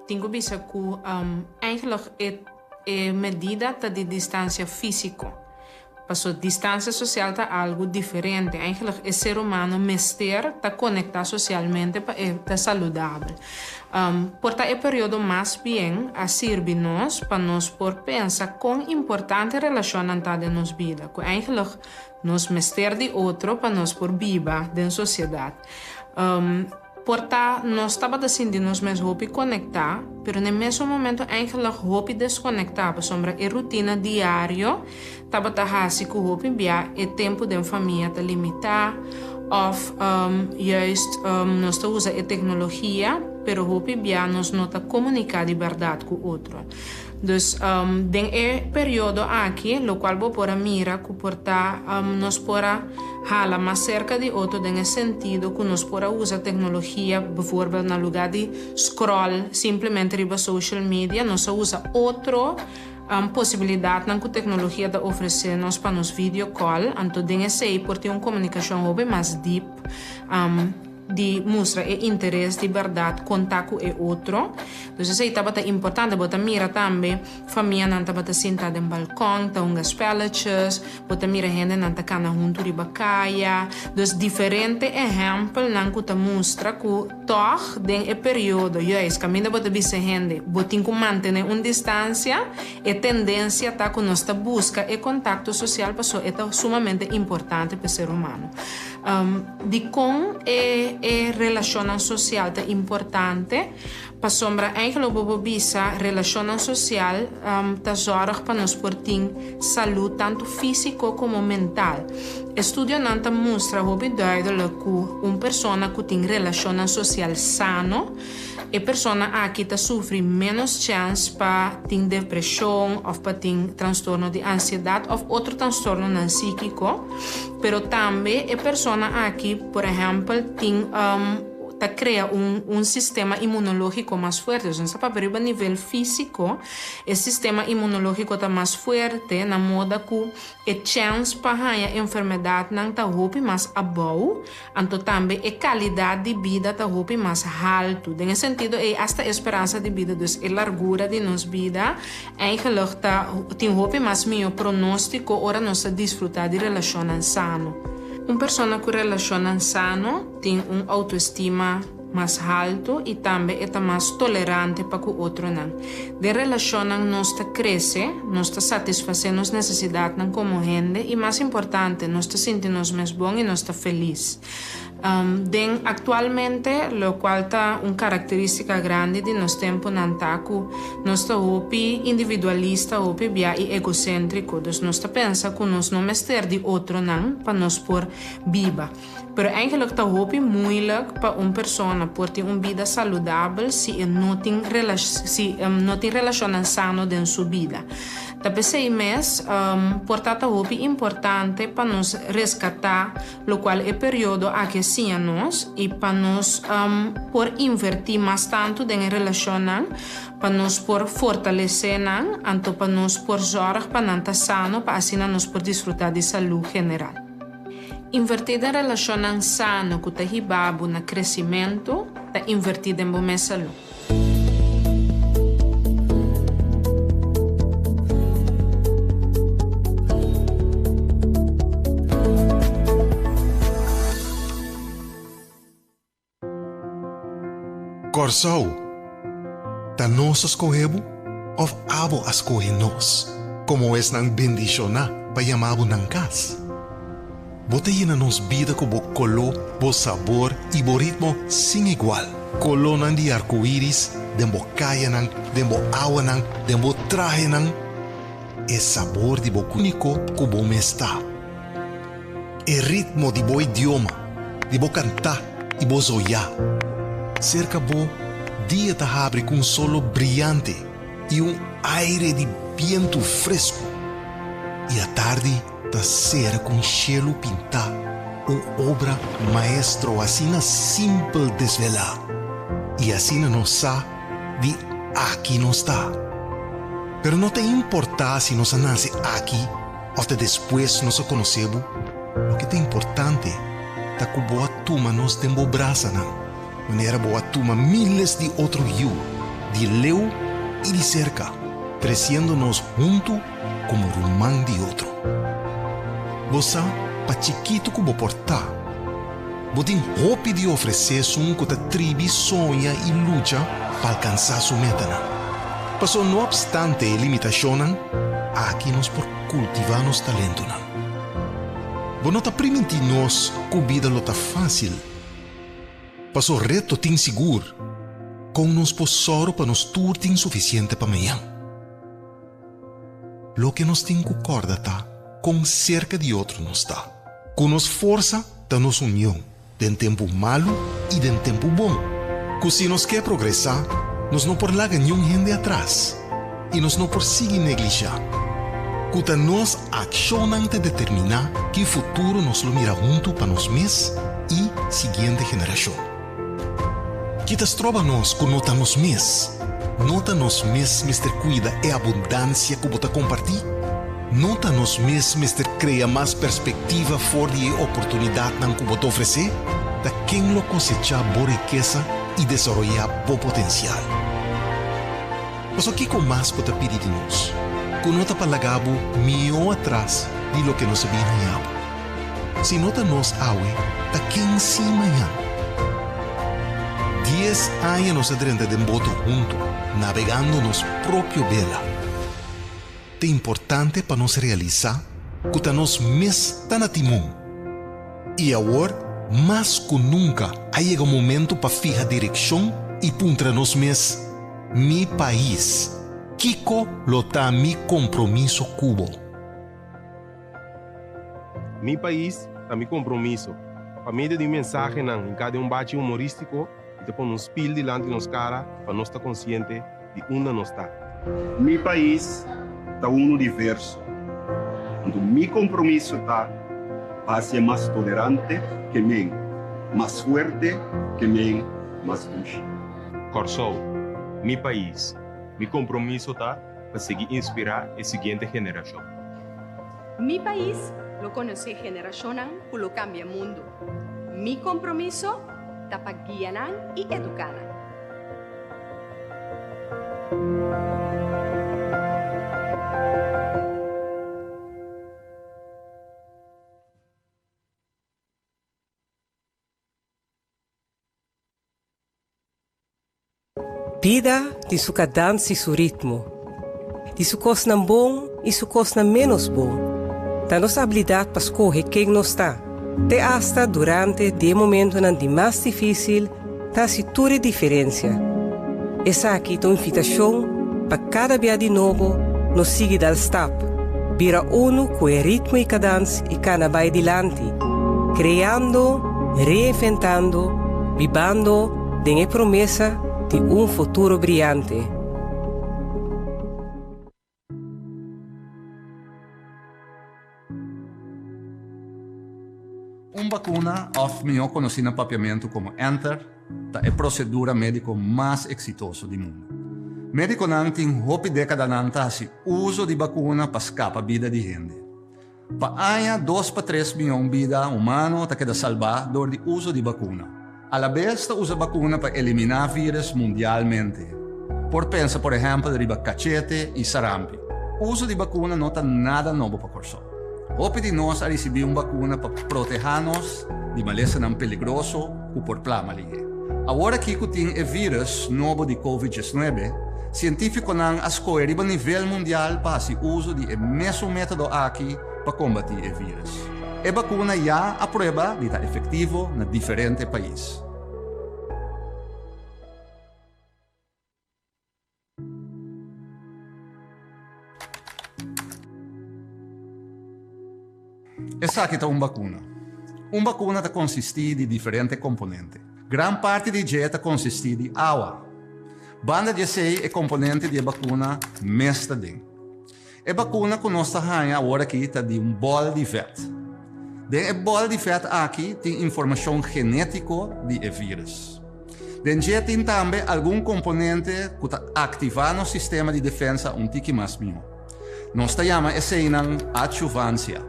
Tin ku bisa ku eigenlijk e e medida ta di distansia físiko. Paso distansia sosial ta algu diferente. Eigenlijk e ser humano mester ta konektá sosialmente pa e ta saludabel. Por ta e periodo mas bien a sirbi nos pa nos por pensa kon importante relashonnan ta den nos bida. Ku eigenlijk nos mester di otro pa nos por biba den sosiedat. Por ta nos tabata sinti nos mes hopi konektá, pero n'e mesun momento eigenlijk hopi deskonektá pasobra e rutina diario tabata hasi ku hopi bia e tempu den famia ta limitá òf juist nos ta usa e teknologia pero hopi bia nos no ta komuniká di bèrdat ku otro. Dus den e periodo aki lokual bo por a mira ku por ta nos por a hala mas serka di otro den e sentido ku nos por a usa teknologia bijvoorbeeld na lugá di scroll simplemente riba social media nos a usa otro posibilidatnan ku teknologia ta ofresé nos pa nos video call anto den esei por tin un komunikashon hopi mas diep. Di mustra e interes di bèrdat konta ku e otro. Dus esei tabata importante. Bo ta mira tambe famianan tabata sinta den balkon ta hunga spelletjes. Bo ta mira hendenan ta kana huntu riba kaya. Dus diferente ehèmpelnan ku ta mustra ku tòg den e periodo juis kaminda bo ta bisa hende bo tin ku mantené un distansia, e tendensia ta ku nos ta buska e kontakto sosial pasobra e ta sumamente importante pa e ser humano. Dikon e e relashonnan sosial ta importante? Pasobra eigenlijk bo por bisa relashonnan sosial ta zòrg pa nos por tin salú tantu físiko komo mental. Estudionan ta mustra hopi duidelik ku un persona ku tin relashonnan sosial sano, E persona aki ta sufri ménos chèns pa tin depreshon òf pa tin trastorno di ansiedat òf otro trastornonan síkiko. Pero tambe e persona aki, por ehèmpel, tin ta krea un un sistema inmunológiko mas fuerte. Dus nos ta papia riba nivel físiko, e sistema inmunológiko ta mas fuerte na moda ku e chèns pa haña enfermedatnan ta hopi mas abou. Anto tambe e kalidat di bida ta hopi mas haltu. Den e sentido ei asta e speransa di bida, dus e largura di nos bida, eigenlijk ta tin hopi mas mihó pronóstiko ora nos ta disfrutá di relashonnan sano. Un persona ku relashonnan sano tin un outoestima mas haltu i tambe e ta mas tolerante pa ku otronan. Den relashonnan nos ta krese, nos ta satisfasé nos nesesidatnan komo hende i mas importante, nos ta sinti nos mes bon i nos ta felis. Den aktualmente, lokual ta un karakterístika grandi di nos tempunan ta ku nos ta hopi individualista, hopi bia i egoséntriko. Dus nos ta pensa ku nos no mester di otronan pa nos por biba. Pero eigenlijk ta hopi moeilijk pa un persona por tin un bida saludabel si e no tin si e no tin relacionnan sano den su bida. Ta p'esey mes por ta ta hopi importante pa nos rescata locual e periodo aki a siña nos y pa nos por inverti mas tanto den e relacionnan pa nos por fortalece nan anto pa nos por zorg pa nan ta sano pa asina nos por disfruta di salud general. Invertí den relashonnan sano ku ta hiba bo na kresimentu ta invertí den bo mes salú. Kòrsou, ta nos a skohe bo òf abo a skohe nos komo esnan bendishoná pa yama bo nan kas? Bo ta yena nos bida ku bo koló, bo sabor i bo ritmo sin igual. Kolónan di arkoiris den bo kayanan, den bo awanan, den bo trahenan. E sabor di bo úniko ku bo mes ta. E ritmo di bo idioma, di bo kantá i bo zoyá. Serka bo, dia ta habri ku un solo briante i un aire di bientu fresku. I atardi ta sera ku un shelu pintá, un obra maestro asina simpel desvelá. I asina nos sa di aki nos ta. Pero no ta importá si nos a nase aki Òf ta despues nos a konosé bo? Loke ta importante ta ku bo a tuma nos den bo brasanan, manera bo a tuma míles di otro yu di. di leu i di serka, tresiendo nos huntu komo ruman di otro. Bo sa, pa chikitu ku bo por ta, bo tin hopi di ofresé esun ku ta tribi soña i lucha pa alkansá su metanan. Paso no opstante e limitashonnan, aki nos por kultivá nos talentonan. Bo no ta primintí nos ku bida lo ta fásil. Paso reto tin sigur. Kon nos por sòru pa nos tur tin sufisiente pa mañan? Loke nos tin ku kòrda ta kon serka di otro nos ta. Ku nos forsa ta nos union den tempu malu i den tempu bon. Ku si nos ke progresá, nos no por laga niun hende atras i nos no por sigui neglishá. Ku ta nos akshonnan ta determiná ki futuro nos lo mira huntu pa nos mes i siguiente generashon. Ki ta stroba nos ku no ta nos mes? No ta nos mes mester kuida e abundansia ku bo ta kompartí? No ta nos mes mester krea mas perspektiva for di e oportunidatnan ku bo ta ofresé? Ta ken lo kosechá bo rikesa i desaroyá bo potensial? Pasobra kiko mas bo ta pidi di nos, ku no ta pa laga bo mihó atras di loke nos a bin haña bo? Si no ta nos awe, ta ken si mañan? Dies aña nos a drenta den boto huntu, nabegando nos propio bela. Ta importante pa nos realisá ku ta nos mes ta na timon. I awor, mas ku nunka, a yega momentu pa fiha direkshon i puntra nos mes, Mi pais, kiko lo ta mi kompromiso ku bo? Mi pais ta mi kompromiso. Pa medio di mensahenan hinká den un bachi humorístiko i ta pone un spil dilanti nos kara pa nos ta konsiente di unda nos ta. Mi pais ta unu diverso, anto mi kompromiso ta pa hasié mas tolerante ke men, mas fuerte ke men, mas dushi. Kòrsou, mi pais, mi kompromiso ta pa sigui inspirá e siguiente generashon. Mi pais lo konosé generashonnan ku lo kambia mundu. Mi kompromiso ta pa guia nan i eduká nan. Bida tin su kadans i su ritmo. Di su kosnan bon i su kosnan ménos bon. Ta nos abilidat pa skohe ken nos ta, te asta durante di e momentonan di mas difísil, ta hasi tur e diferensia. Esaki ta un invitashon pa kada bia di nobo nos sigui dal stap, bira unu ku e ritmo i kadans i kana bai dilanti, kreando, reinventando, bibando, Den e promesa di un futuro briante. Un bakuna, òf mihó konosí na papiamentu komo enter, ta e prosedura médiko mas eksitoso di mundu. Médikonan tin hopi dékadanan ta hasi uso di bakuna pa skapa bida di hende. Pa aña dos pa tres mion bida humano ta keda salbá dor di uso di bakuna. Alabes ta usa bakuna pa eliminá vírus mundialmente. Por pensa por ehèmpel riba kachete i sarampi. Uso di bakuna no ta nada nobo pa Kòrsou. Hopi di nos a risibí un bakuna pa protehá nos di malesanan peligroso ku por plama lihé. Awor aki ku tin e vírus nobo di Covid diesnuebe, sientífikonan a skohe riba nivel mundial pa hasi uso di e mesun método aki pa kombatí e vírus. E bakuna ya a prueba di ta efektivo na diferente pais. Esaki ta un bakuna. Un bakuna ta konsistí di diferente komponente. Gran parti di dje ta konsistí di awa. Banda di esei e komponente di e bakuna mes ta den. E bakuna ku nos ta haña awor aki ta di un bòl di vèt. Den e bòl di vèt aki tin informashon genétiko di e vírùs. Den dje tin tambe algun komponente ku ta aktivá nos sistema di defensa un tiki mas mihó. Nos ta yama eseinan adjuvansia.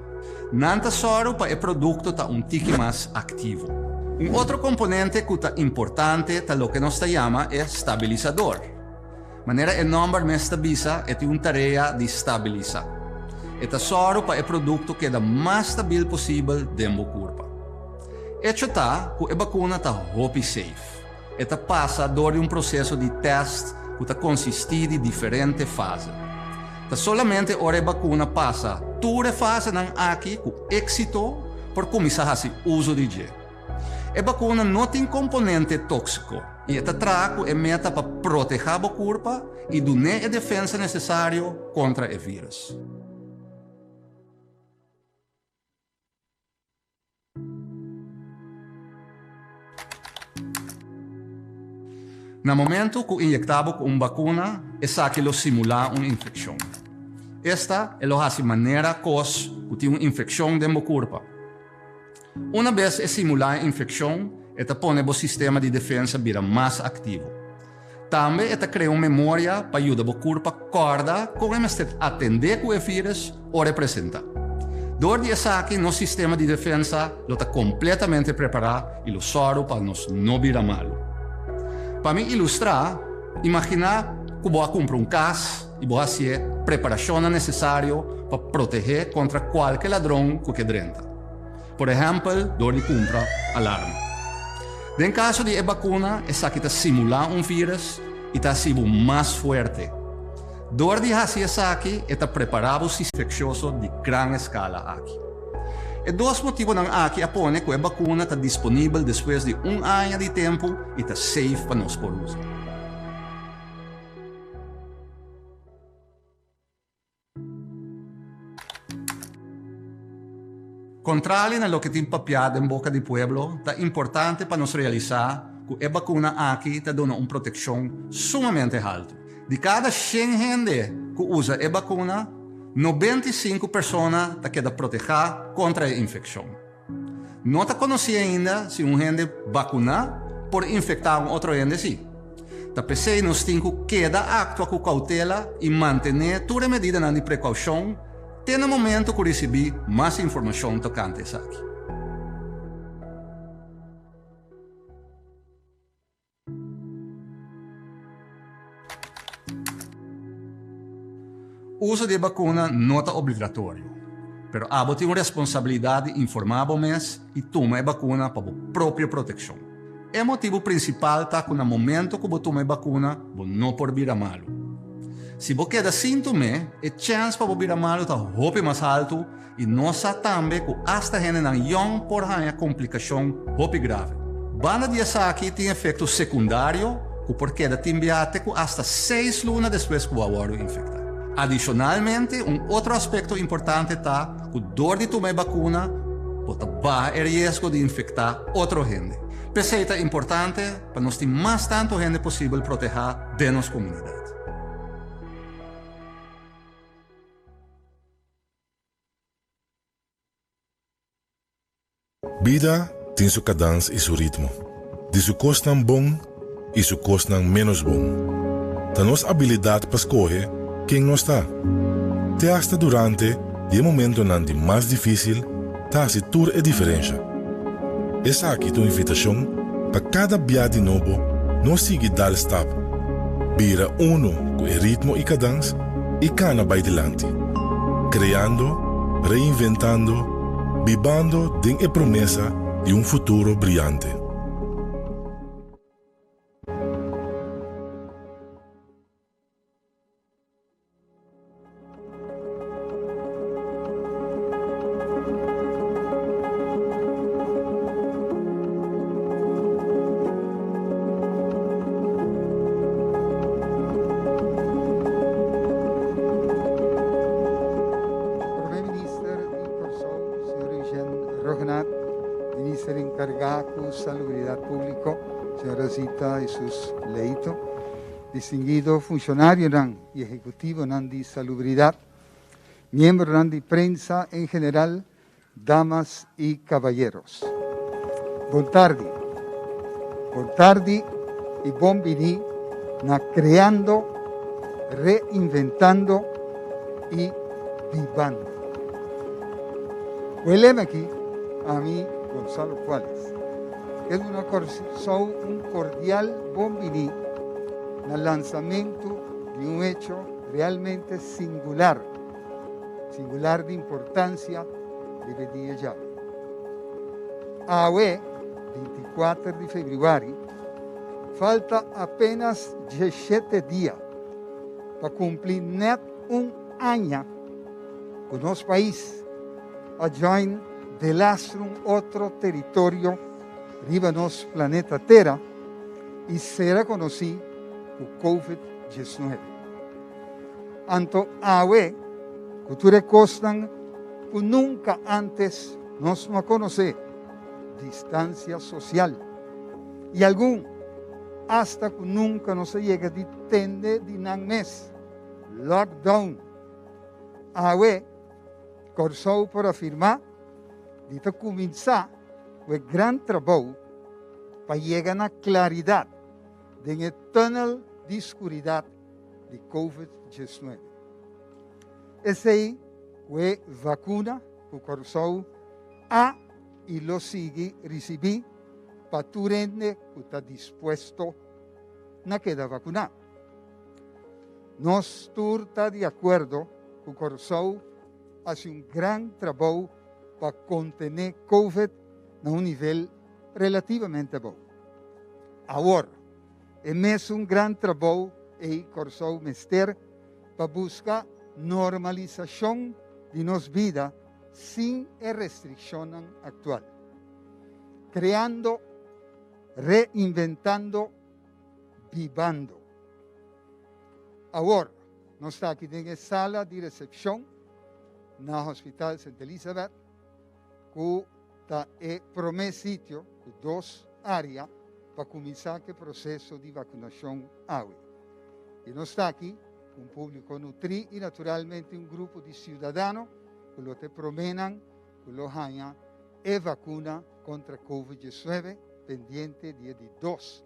Nan ta sòru pa e produkto ta un tiki mas aktivo. Un otro komponente ku ta importante ta loke nos ta yama e stabilisador. Manera e nòmber mes ta bisa, e tin un tarea di stabilisá. E ta sòru pa e produkto keda mas stabil posibel den bo kurpa. Echo ta ku e bakuna ta hopi safe. E ta pasa dor di un proseso di tèst ku ta konsistí di diferente fase. Ta solamente ora e bakuna pasa tur e fasenan aki ku éksito por kuminsá hasi uso di dje. E bakuna no tin komponente tóksiko i e ta traha ku e meta pa protehá bo kurpa i dun'é e defensa nesesario kontra e vírus. Na momentu ku inyektá bo ku un bakuna, esaki lo simulá un infekshon. Esta e lo hasi manera kos ku tin un infekshon den bo kurpa. Una bes e simulá e infekshon, e ta pone bo sistema di defensa bira mas aktivo. Tambe e ta krea un memoria pa yuda bo kurpa kòrda kon e mester atendé ku e vírus ora e presentá. Dor di esaki nos sistema di defensa lo ta kompletamente prepará i lo sòru pa nos no bira malu. Pa mi ilustrá, imaginá ku bo a kumpra un kas i bo hasié preparashonnan nesesario pa protehé kontra kualke ladron ku ke drenta. Por ehèmpel dor di kumpra alarma. Den kaso di e bakuna esaki ta simulá un vírus i ta hasi bo mas fuerte. Dor di hasi esaki e ta prepará bo infekshioso di gran eskala aki. E dos motibonan aki a pone ku e bakuna ta disponibel despues di un aña di tempu i ta safe pa nos por usa. Kontrali na loke tin papiá den boka di pueblo, ta importante pa nos realisá ku e bakuna aki ta duna un protekshon sumamente haltu. Di kada shen hende ku usa e bakuna, 95 persona ta keda protehá kontra e infekshon. No ta konosí ainda si un hende bakuná por infektá un otro hende sí. Ta p'esei nos tin ku keda aktua ku koutela i mantené tur e medidanan di prekoushon te na momento ku risibí mas informashon tokante esaki. Uso di e bakuna no ta obligatorio, pero abo tin un responsabilidat di informá bo mes i tuma e bakuna pa bo propio protekshon. E motibu prinsipal ta ku na momento ku bo tuma e bakuna bo no por bira malu. Si bo keda sin tum'é, e chèns pa bo bira malu ta hopi mas haltu I nos sa tambe ku asta hendenan yòn por haña komplikashon hopi grave. Banda di esaki tin efekto sekundario ku por keda tin bia te ku asta seis luna despues ku bo a wòrdu infektá. Adishonalmente, un otro aspekto importante ta ku dor di tuma e bakuna bo ta baha e riesgo di infektá otro hende. P'esei ta importante pa nos tin mas tantu hende posibel protehá den nos komunidat. Bida tin su kadans i su ritmo, di su kosnan bon i su kosnan ménos bon. Ta nos abilidat pa skohe ken nos ta. Te asta durante di e momentonan di mas difísil ta hasi tur e diferensha. Esaki ta un invitashon pa kada bia di nobo nos sigui dal stap, bira uno ku e ritmo i kadans i kana bai dilanti, kreando, reinventando, bibando den e promesa di un futuro briante. Prome Minister di Kòrsou, señor Eugène Rhuggenaath, Minister enkargá ku Salubridat Públiko, señora Zita Jesus Leito, Distinguido funcionarionan y ehecutivonan di Salubridad, miembronan di prensa en general, damas y caballeros. Bon tardi. Bon tardi y bon bini na Creando, Reinventando y Bibando. Cu e lema aki, ami, Gonzalo Cuales, ke duna Corsou un cordial bon bini na lansamento. di un hecho realmente singular, singular di importansia riba e dia djawe. Awe, 24 di febrüari, falta apenas 17 dia pa kumpli nèt un aña ku nos pais a join delastro un otro teritorio riba nos planeta Tera i sera konosí ku Covid 19. Anto awe, ku tur e kosnan ku nunka ántes nos no a konosé, distansia sosial i algun asta ku nunka nos a yega di tende di nan mes, lockdown. Awe, Kòrsou por afirmá di ta kuminsá ku e gran trabou pa yega na klaridat den e tùnel di skuridat di Covid 19. Esei ku e vakuna ku Kòrsou a i lo sigui risibí pa tur hende ku ta dispuesto na keda vakuná. Nos tur ta di akuerdo ku Kòrsou hasi un gran trabou pa kontené Covid na un nivel relativamente abou. Awor, e mesun gran trabou ei Kòrsou mester pa buska normalisashon di nos bida sin e restrikshonnan aktual. Kreando, reinventando, bibando. Awor, nos ta aki den e sala di resepshon na Hospital Sint Elisabeth, ku ta e promé sitio ku dos área pa kuminsá ku e proseso di vakunashon awe. I nos ta aki ku un públiko nutrí i naturalmente un grupo di siudadano ku lo ta e proménan ku lo haña e vakuna kontra Covid 19 pendiente di e di dos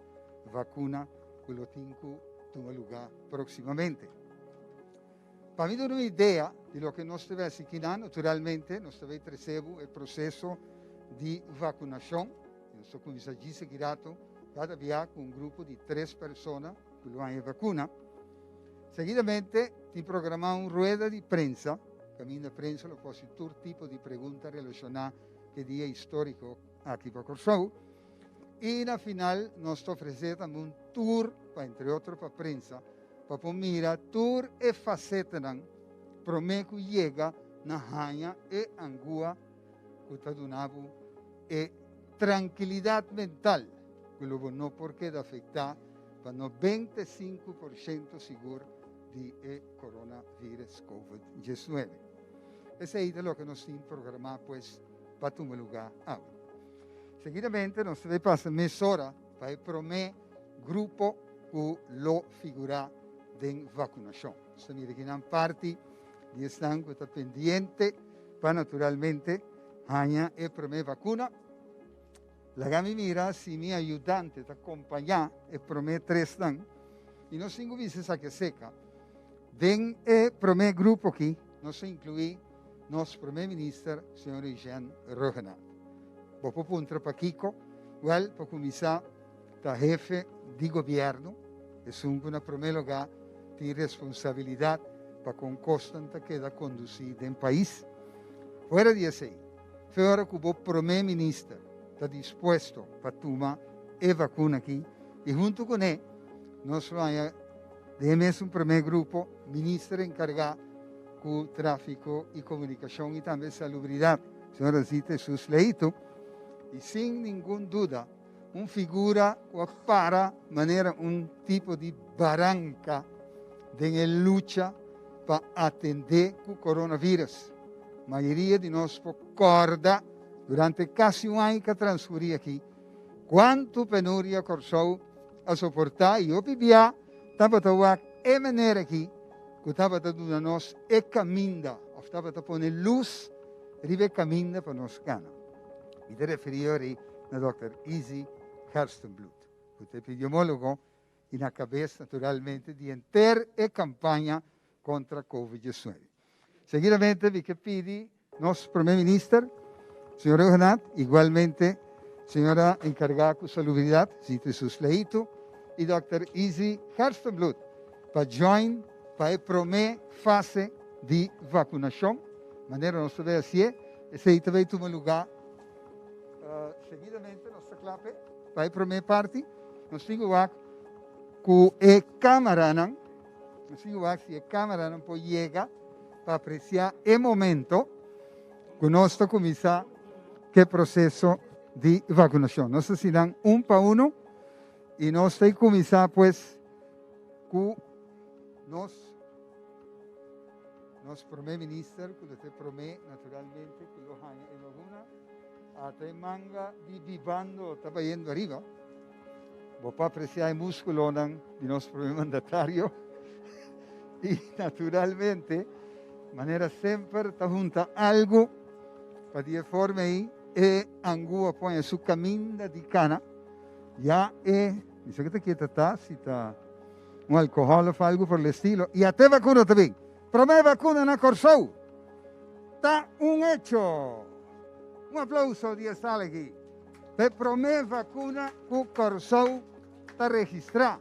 vakuna ku lo tin ku tuma lugá próksimamente. Pa mi duna un idea di loke nos ta hasi kinan, naturalmente nos ta bay trese bo e proseso di vakunashon. Nos ta kuminsá djis aki rato kada bia ku un grupo di tres persona ku lo haña e vakuna. Seguidamente tin programá un rueda di prensa kaminda prensa lo por hasi tur tipo di pregunta relashoná ku e dia históriko aki pa Kòrsou. I na final nos ta ofresé tambe un tur pa entre otro pa prensa pa por mira tur e fasetanan promé ku yega na haña e angua ku ta duna bo e trankilidat mental ku lo bo no por keda afektá pa 95% sigur di e coronavirus Covid 19. Esei ta loke nos tin programá pues pa tuma lugá awe. Seguidamente nos ta bay pasa mesora pa e promé grupo ku lo figurá den vakunashon. Nos ta mira kinan parti di esnan ku ta pendiente pa naturalmente haña e promé vakuna. Laga mi mira si mi ayudante ta kompañá e promé tresnan i nos tin ku bisa esaki aseka. Den e promé grupo aki nos ta inkluí nos promé minister señor Eugène Rhuggenaath. Bo por puntra pakiko? Wèl, pa kuminsá ta hefe di gobièrnu, esun ku na promé lugá tin responsabilidat pa kon kosnan ta keda kondusí den pais. Fuera di esei, fe ora ku bo promé minister ta dispuesto pa tuma e vakuna aki i huntu kuné nos lo haña den e mesun promé grupo minister enkargá ku tráfiko i komunikashon i tambe salubridat, señor Rosita Jesus Leito, i sin ningun duda un figura ku a para manera un tipo di baranka den e lucha pa atendé ku coronavirus. Mayoria di nos por kòrda durante kasi un aña ku a transkurí aki kuantu penuria Kòrsou a soportá i hopi bia tabata wak e manera aki ku tabata duna nos e kaminda òf tabata pone lus riba e kaminda pa nos kana. Mi ta referí ora ei na dòkter Izzy Gerstenbluth, ku ta epidemiólogo i na kabes naturalmente di henter e kampaña kontra Covid 19. Seguidamente mi ke pidi nos Prome Minister, señor Rhuggenaath, igualmente señora enkargá ku salubridat, Zita Jesus Leito, i dòkter Izzy Gerstenbluth, pa join pa e promé fase di vakunashon, manera nos ta bay hasié, esei ta bay tuma lugá seguidamente. Nos ta kla p'e. Pa e promé parti, nos tin ku wak ku e kámaranan, nos tin ku wak si e kámaranan por yega pa apresiá e momento ku nos ta kuminsá ku e proseso di vakunashon. Nos ta hasi nan un pa uno i nos ta kuminsá pues ku nos nos promé minister ku lo ta e promé naturalmente ku lo haña e vakuna. Ata e manga di bibando ta bayendo ariba. Bo por apresiá e múskulonan di nos promé mandatario. I naturalmente, manera semper ta hunta algu pa di e forma ei e angua pone su kaminda di kana. Ya e, mi sa ke ta kier ta ta, si ta un alkohòl òf algu por el estilo. I ata e vakuna ta bin. Promé vakuna na Kòrsou ta un echo! Un aplauso di e sala aki pa e promé vakuna ku Kòrsou ta registrá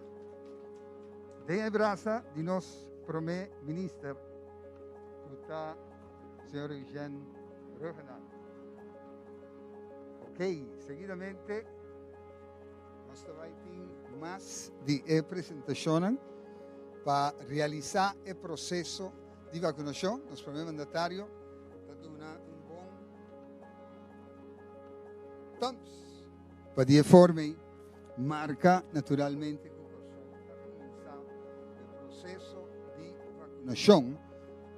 den e brasa di nos Promé Minister ku ta señor Eugène Rhuggenaath. Ok, seguidamente nos ta bai tin mas di e presentashonnan pa realisá e proseso di vakunashon. Nos Promé Mandatario ta duna un bon thumbs pa di e forma ei marka naturalmente ku Kòrsou ta kuminsá e proseso di vakunashon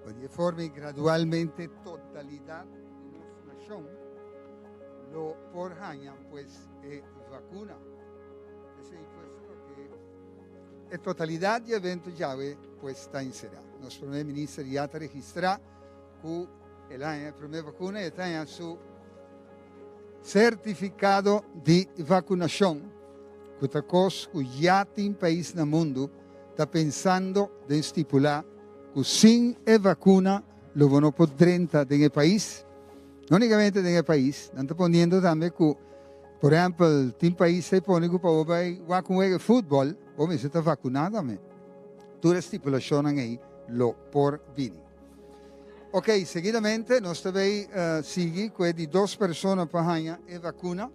pa di e forma ei gradualmente totalidat di nos nashon lo por haña pues e vakuna. Esei pues ta loke e totalidat di evento djawe pues ta enserá. Nos Prome Minister ya ta registrá ku el a haña e promé vakuna i e ta haña su sertifikado di vakunashon, ku ta kos ku ya tin pais na mundu ta pensando den stipulá ku sin e vakuna lo bo no por drenta den e pais. No únikamente den e pais, nan ta poniendo tambe ku, por ehèmpel, tin pais ta pone ku pa bo bai wak un wega di futbòl, bo mester ta vakuná tambe. Tur e stipulashonnan ei lo por bini. Ok, seguidamente nos ta bay sigui cu e di dos persona pa haña e vacuna,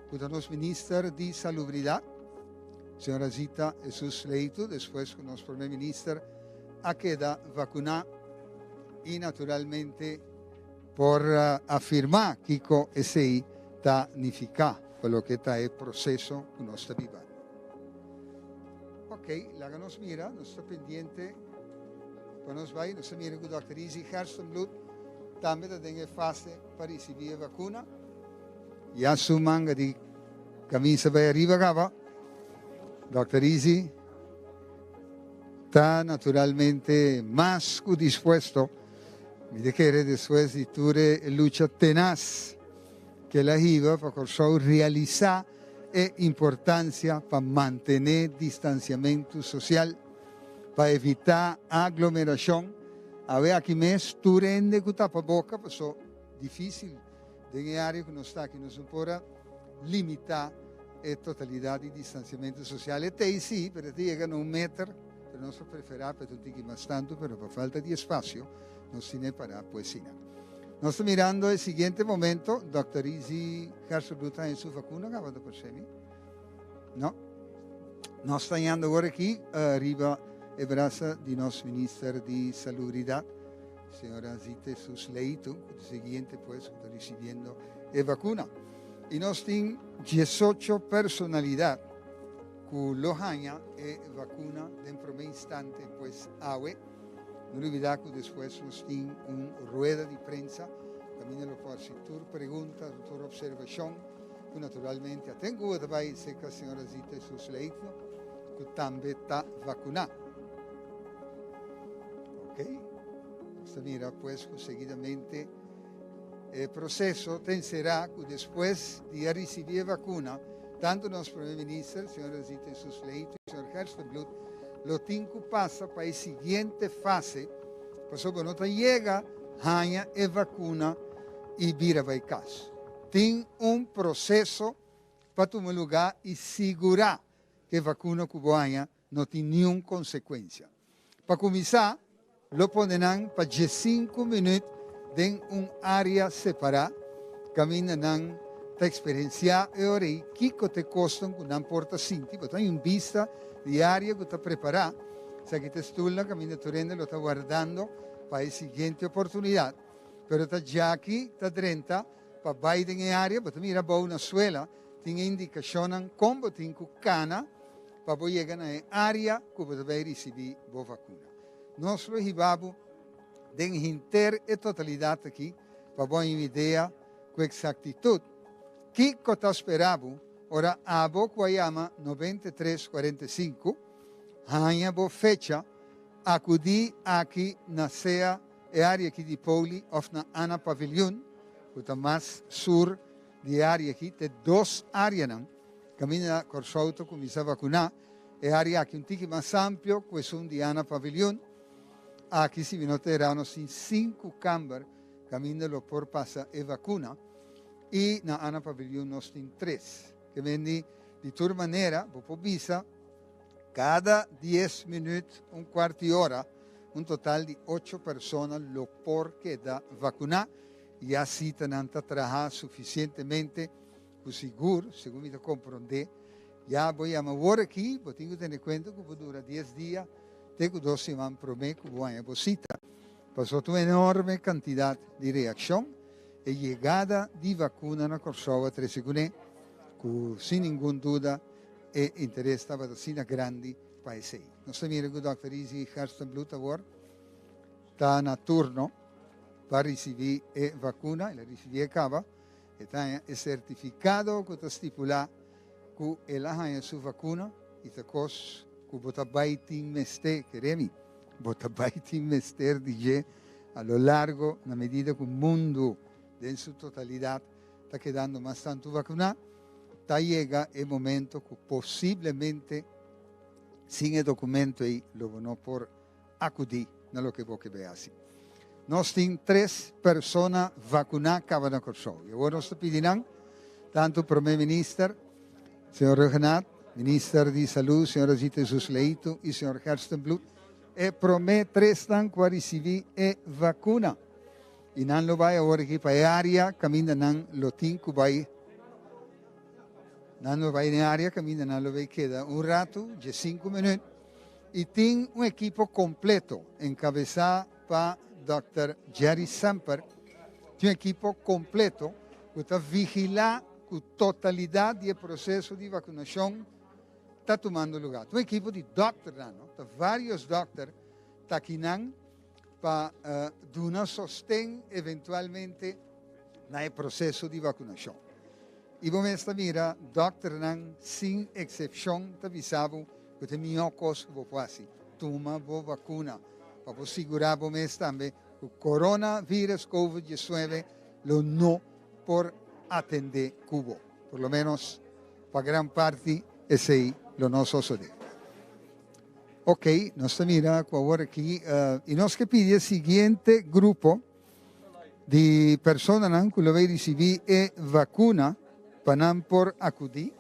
cu ta nos Minister di Salubridad, señora Zita Jesus Leito, despues cu nos Prome Minister a keda vacuna y naturalmente por afirma kico esey ta nifica pa loke ta e proceso cu nos ta biba. Ok, laga nos mira, nos ta pendiente. Pa nos bai, nos ta mira ku Dòkter Izzy Gerstenbluth tambe ta den e fase pa risibí e vakuna. Ya su manga di kamisa bai ariba kaba. Dòkter Izzy ta naturalmente mas ku dispuesto. Mi ta kere despues di tur e lucha tenas ku el a hiba pa Kòrsou realisá e importansia pa mantené distansiamentu sosial. Pa evitá aglomerashon, awe aki mes tur hende ku tapa boka paso difísil den e área ku nos ta aki. Nos no por a limitá e totalidat di distansiamentu sosial. E ta ei sí, pero e ta yega na un meter, pero nos a preferá pa e ta un tiki mas tantu, pero pa falta di espasio nos tin e pará pues asina. Nos ta mirando e siguiente momento, Dòkter Izzy Gerstenbluth ta haña su vakuna kaba ta parsé mi. No. Nos ta yando awor aki riba e brasa di nos Minister di Salubridad, señora Zita Jesus Leito, cu ta siguiente pues cu ta ricibiendo e vacuna. Y nos tin 18 personalidad cu lo haña e vacuna den prome instante pues awe. No olbida cu despues nos tin un rueda di prensa caminda lo por haci tur pregunta, tur observacion. Ku naturalmente a ten ku ta bai serka señora Zita i su sleitno ku tambe ta vakuná. Ok, nos ta mira pues ku seguidamente e proseso ta enserá ku despues di a risibí e vakuna, tantu nos Prome Minister, señora Zita Jesus Leito i señor Gerstenbluth lo tin ku pasa pa e siguiente fase pasobra no ta yega haña e vakuna i bira bai kas. Tin un proseso pa tuma lugá i sigurá ku e vakuna ku bo haña no tin niun konsekuensia. Pa kuminsá, lo pone nan pa diesinku minüt den un área separá kaminda nan ta eksperensiá e ora ei kiko ta e kosnan ku nan por ta sinti. Bo ta haña un bista di e área ku ta prepará. Esaki ta e stulnan kaminda tur hende lo ta wardando pa e siguiente oportunidat. Pero ta djaki ta drenta pa bai den e área, bo ta mira abou na suela tin e indikashonnan kon bo tin ku kana pa bo yega na e área ku bo ta bai risibí bo vakuna. Nos lo hiba bo den henter e totalidat aki pa bo haña un idea ku eksaktitut kiko ta spera bo ora abo ku a yama 93 45 haña bo fecha akudí aki na sea e área aki di Poli òf na Anna Paviljoen ku ta mas sur di e área aki. Ta e dos áreanan kaminda Kòrsou ta kuminsá vakuná. E área aki un tiki mas amplio ku esun di Anna Paviljoen. Aki si mi no ta erá nos tin sinku kamber kaminda lo por pasa e vakuna i na Anna Paviljoen nos tin tres. Ke mendi di tur manera bo por bisa kada dies minüt un kuart di ora un total di ocho persona lo por keda vakuná i asita nan ta traha sufisientemente ku sigur, segun mi ta komprondé, ya bo yama awor aki, bo tin ku tene kuenta ku bo dura dies dia te ku dos siman promé ku bo haña bo sita. Pasobra ta un enorme kantidat di reakshon. E yegada di vakuna na Kòrsou a trese kuné ku sin ningun duda e interes tabata asina grandi pa esei. Nos ta mira ku Dòkter Izzy Gerstenbluth awor ta na turno pa risibí e vakuna. El a risibí e kaba. E ta haña e sertifikado ku ta stipulá ku el a haña su vakuna i ta kos ku bo ta bai tin mester, kere mi, bo ta bai tin mester di dje a lo largo na medida ku mundu den su totalidat ta kedando mas tantu vakuná, ta yega e momento ku posiblemente sin e dokumento ei lo bo no por akudí na loke bo ke bai hasi. Nos tin tres persona vakuná kaba na Kòrsou i awor nos ta pidi nan, tantu Prome Minister, señor Rhuggenaath, Minister di Salú, señora Zita Jesus Leito i señor Gerstenbluth, e prome tresnan ku a risibí e vakuna. I nan lo bai awor aki pa e área kaminda nan lo tin ku bai. Nan lo bai den e área kaminda nan lo bai keda un ratu, diesinku minüt. I tin un ekipo kompleto enkabesá pa Dòkter Jerry Semper. Tin un ekipo kompleto ku ta vigilá ku totalidat di e proseso di vakunashon ta tumando lugá. Ta un ekipo di dòkternan, no? Ta vários dòkter ta akinan pa duna sosten eventualmente na e proseso di vakunashon. I bo mes ta mira dòkternan sin eksepshon ta bisa bo ku ta e mihó kos ku bo por hasi, tuma bo vakuna pa bo sigurá bo mes tambe ku coronavirus covid 19 lo no por atendé ku bo. Por lo ménos pa gran parti esei lo no sosodé. Ok, nos ta mira ku awor aki i nos ke pidi e siguiente grupo di personanan ku lo bay risibí e vakuna pa nan por akudí.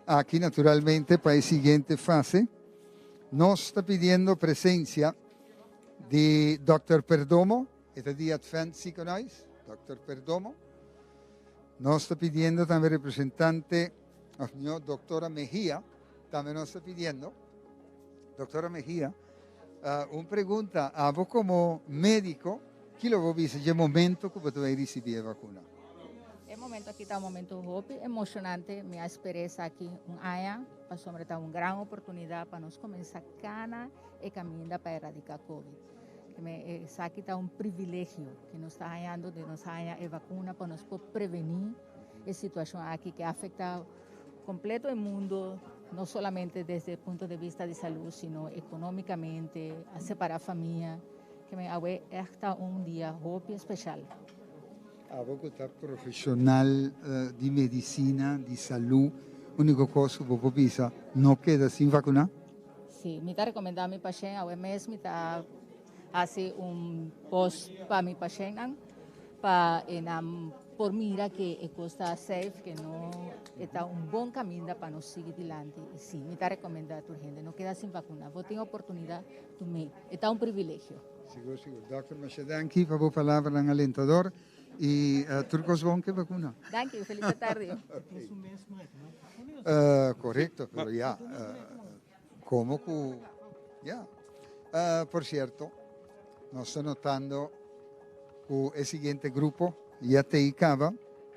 Aki naturalmente pa e siguiente fase nos ta pidiendo presensia di Dòkter Perdomo, e ta di Advent Ziekenhuis, Dòkter Perdomo. Nos ta pidiendo tambe representante, òf mihó Dòktora Mejia, tambe nos ta pidiendo. Doctora Mejia, un pregunta, abo como medico, ki lo bo bisa dje momento cu bo ta bay ricibi e vacuna? E momento aki ta un momento hopi emocionante, mi a spera esaki un aña, pasobra ta un gran oportunidad pa nos cuminsa cana e caminda pa eradica covid. Esaki ta un privilegio cu nos ta hañando di nos haña e vacuna pa nos por preveni e situacion aki cu a afecta Completo e mundo, no solamente desde e punto de vista di salud, sino economicamente, a separa famia, ke men awe echt ta un dia hopi especial. Abo cu ta profesional di medicina, di salud, unico cos cu bo por bisa, no keda sin vacuna? Si, mi ta recomenda mi pashent, awe mes mi ta haci un post pa mi pashentnan, pa e nan. Por mira ke e kos ta safe, ke no e ta un bon kaminda pa nos sigui dilanti. I si, mi ta rekomendá tur hende, no keda sin vakuna. Bo tin oportunidat, tum'é. E ta un privilegio. Sigur, sigur. Dòkter, masha danki pa bo palabranan alentador i tur kos bon ku e vakuna. Danki, felis atardi. Korekto, pero ya, komo ku, ya. Por sierto, nos ta notando ku e siguiente grupo ya ta ei kaba.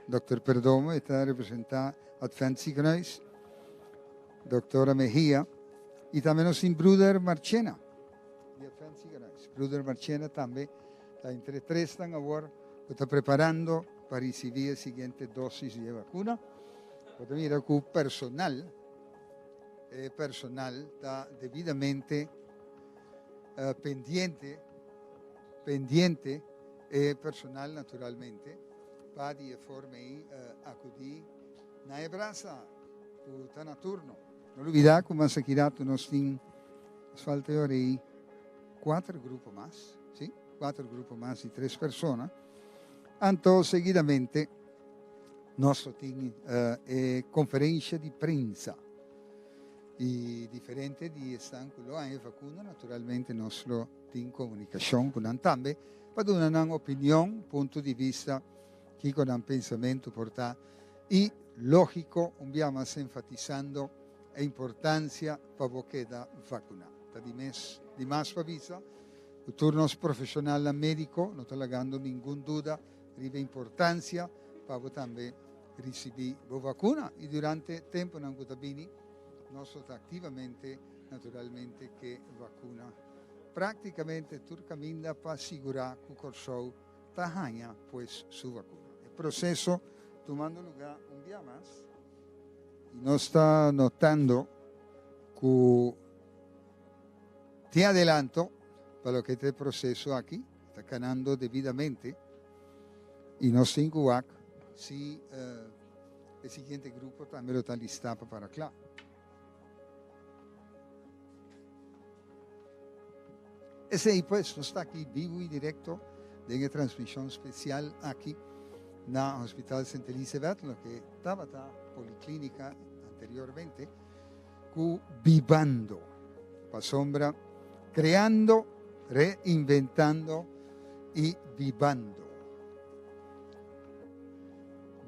Dòkter Perdomo e ta representá Advent Ziekenhuis, Dòktora Mejia i tambe nos tin Bruder Marchena di Advent Ziekenhuis. Bruder Marchena tambe ta entre e tresnan awor ku ta preparando pa risibí e siguiente dosis di e vakuna. Bo ta mira ku personal, e personal ta debidamente pendiente, pendiente e personal naturalmente pa di e forma ei akudí na e brasa ku ta na turno. No lubidá ku mas aki ratu nos tin, nos falta e ora ei kuater grupo mas, sí, kuater grupo mas di tres persona. Anto seguidamente nos lo tin e konferensha di prensa i diferente di esnan ku lo haña e vakuna naturalmente nos lo tin komunikashon ku nan tambe pa duna nan opinion, punto di bista, kiko nan pensamentu por ta i lógiko un bia mas enfatisando e importansia pa bo keda vakuná. Ta di mes di mas pa bisa ku tur nos profeshonalnan médiko no ta lagando ningun duda riba e importansia pa bo tambe risibí bo vakuna i durante tempunan ku ta bini nos lo ta aktivamente naturalmente ke vakuna práktikamente tur kaminda pa sigurá ku Kòrsou ta haña pues su vakuna. E proseso tumando lugá un bia mas i nos ta notando ku tin adelanto pa loke ta e proseso aki, ta kanando debidamente i nos tin ku wak si e siguiente grupo tambe lo ta listá pa para kla. Esei pues, nos ta aki bibu i direkto den e transmishon spesial aki na Hospital Sint Elisabeth, loke tabata poliklinika anteriormente, ku Bibando, pasobra kreando, reinventando i bibando.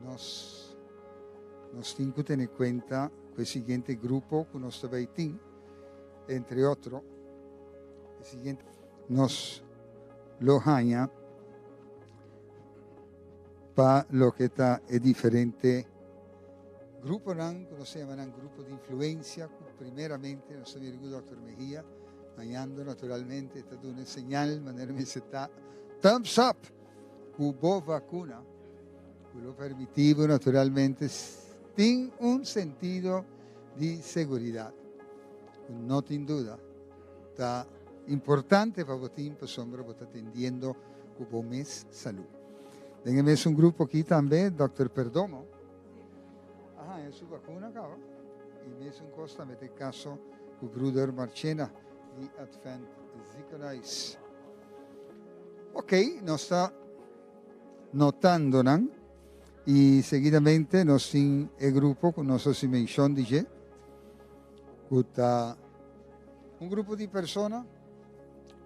Nos nos tin ku tene kuenta ku e siguiente grupo ku nos ta bai tin, entre otro, e siguiente nos lo haña pa loke ta e diferente gruponan ku nos ta yama nan grupo di influensia ku primeramente nos ta mira ku Dòkter Mejia hañando naturalmente ta duna e señal manera mester ta thumbs up ku bo vakuna ku lo permití bo naturalmente tin un sentido di seguridat ku no tin duda ta importante pa bo tin pasobra bo ta atendiendo ku bo mes salú. Den e mesun grupo aki tambe Dòkter Perdomo a haña su bakuna kaba i mesun kos tambe ta e kaso ku Bruder Marchena di Advent Ziekenhuis. Ok, nos ta notando nan i seguidamente nos tin e grupo ku nos a hasi menshon di dje ku ta un grupo di persona